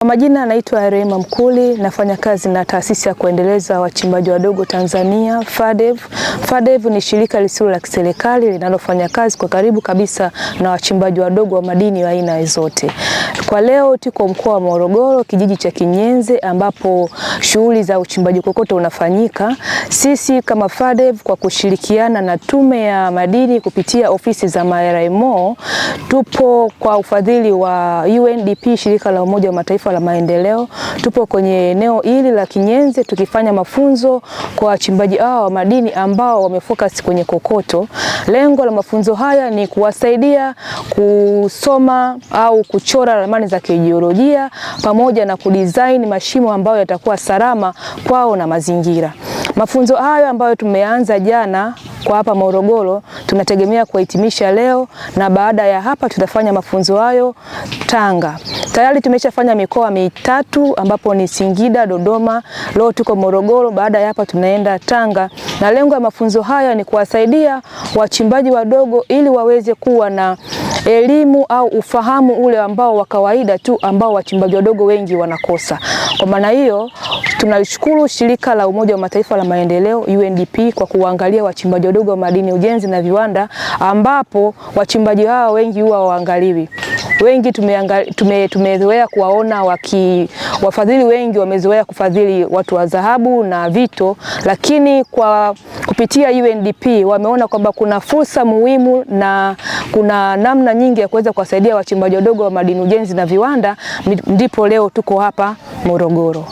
Kwa majina naitwa Rehema Mkuli, nafanya kazi na taasisi ya kuendeleza wachimbaji wadogo Tanzania, FADEV. FADEV ni shirika lisilo la kiserikali linalofanya kazi kwa karibu kabisa na wachimbaji wadogo wa madini ya aina zote. Kwa leo tuko mkoa wa Morogoro, kijiji cha Kinyenze ambapo shughuli za uchimbaji kokoto unafanyika. Sisi kama FADEV kwa kushirikiana na Tume ya Madini kupitia ofisi za MRMO tupo kwa ufadhili wa UNDP, shirika la Umoja wa Mataifa la Maendeleo. Tupo kwenye eneo hili la Kinyenze tukifanya mafunzo kwa wachimbaji hawa wa madini ambao wamefocus kwenye kokoto. Lengo la mafunzo haya ni kuwasaidia kusoma au kuchora ramani za kijiolojia pamoja na kudesign mashimo ambayo yatakuwa salama kwao na mazingira. Mafunzo hayo ambayo tumeanza jana kwa hapa Morogoro tunategemea kuhitimisha leo, na baada ya hapa tutafanya mafunzo hayo Tanga. Tayari tumeshafanya mikoa mitatu ambapo ni Singida, Dodoma, leo tuko Morogoro, baada ya hapa tunaenda Tanga. Na lengo ya mafunzo haya ni kuwasaidia wachimbaji wadogo ili waweze kuwa na elimu au ufahamu ule ambao wa kawaida tu ambao wachimbaji wadogo wengi wanakosa. Kwa maana hiyo, tunashukuru shirika la Umoja wa Mataifa la Maendeleo UNDP kwa kuangalia wachimbaji wadogo wa madini, ujenzi na viwanda, ambapo wachimbaji hawa wengi huwa waangaliwi. Wengi tumezoea kuwaona wafadhili wengi wamezoea kufadhili watu wa dhahabu na vito, lakini kwa kupitia UNDP wameona kwamba kuna fursa muhimu na kuna namna nyingi ya kuweza kuwasaidia wachimbaji wadogo wa madini, ujenzi na viwanda, ndipo leo tuko hapa Morogoro.